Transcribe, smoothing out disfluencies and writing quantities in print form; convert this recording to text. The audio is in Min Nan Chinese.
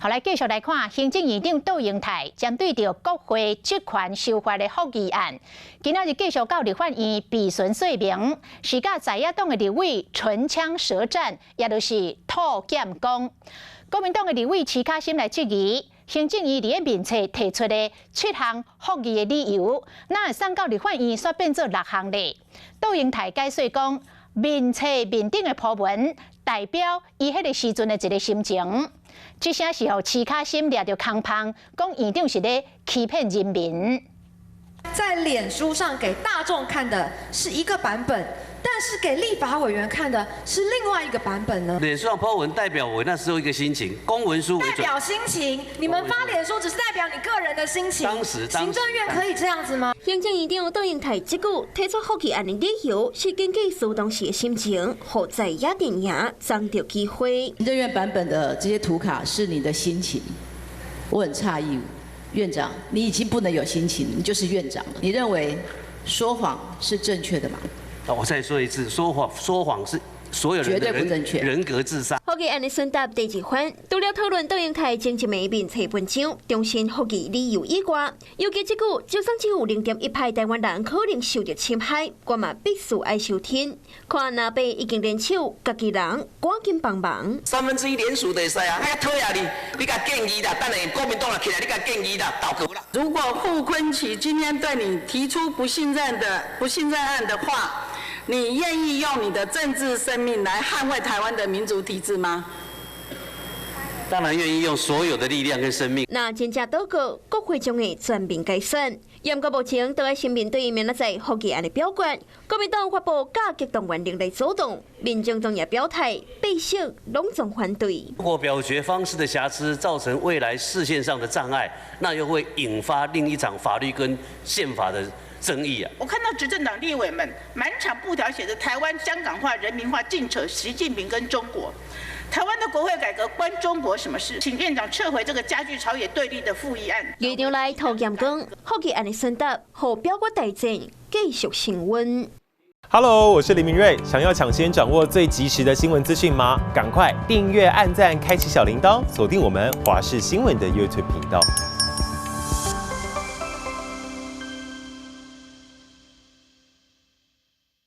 好，來繼續來看行政院長杜英泰針對著國會職權修法的覆議案，今仔日繼續到立法院備詢說明，是佮在野黨的立委唇槍舌戰，也就是吐劍講。國民黨的立委徐卡心來質疑，行政院佇咧面冊提出的七項覆議的理由，哪會送到立法院煞變做六項咧？杜英泰解說講，面冊面頂的鋪文代表伊彼个時陣的一個心情。這聲是予徐卡心掠著空芳，講院長是咧欺騙人民。在臉書上給大眾看的是一個版本，但是給立法委員看的是另外一個版本呢？臉書上 po 文代表我那時候一個心情，公文書代表心情，你們發臉書只是代表你個人的心情。當時行政院可以這樣子嗎？行政院長杜英泰這久提出覆議案的理由是根據蘇當時的心情，予在野陣營爭著機會。行政院版本的這些圖卡是你的心情，我很詫異。院長，你已經不能有心情，你就是院長了。你認為說謊是正確的嗎？我再說一次，說謊說謊是所有人絕對不正確，人格自殺。覆議案的詢答第二番，除了討論杜英泰前一暝面冊文章，重申覆議理由以外，尤其這久，就算只有0.1%台灣人可能受著侵害，我嘛必須愛收聽。看藍白已經聯手，家己人趕緊幫忙。 1/3聯署就會使啊，遐討厭你，你共建議啦，等下國民黨若起來，你共建議啦，投票啦。如果傅崐萁今天對你提出不信任案的話，你願意用你的政治生命來捍衛台灣的民主體制嗎？當然願意用所有的力量跟生命。若真正倒閣，國會將會全面改選。不過目前都愛先面對明仔載覆議案的表決，國民黨發布加強動員令來阻擋，民眾黨也表態，白色攏總反對。如果表決方式的瑕疵造成未來釋憲上的障礙，那又會引發另一場法律跟憲法的爭議啊！我看到執政黨立委們滿場布條寫着台灣香港化、人民化，盡扯習近平跟中國。台灣的國會改革關中國什麼事？請院長撤回這個加劇朝野對立的附議案。議場內吐劍講，覆議案的詢答，予表決大戰繼續升溫。 Hello，我是林明瑞。想要搶先掌握最及時的新聞資訊嗎？趕快訂閱、按讚、開啟小鈴鐺，鎖定我們華視新聞的 YouTube 頻道。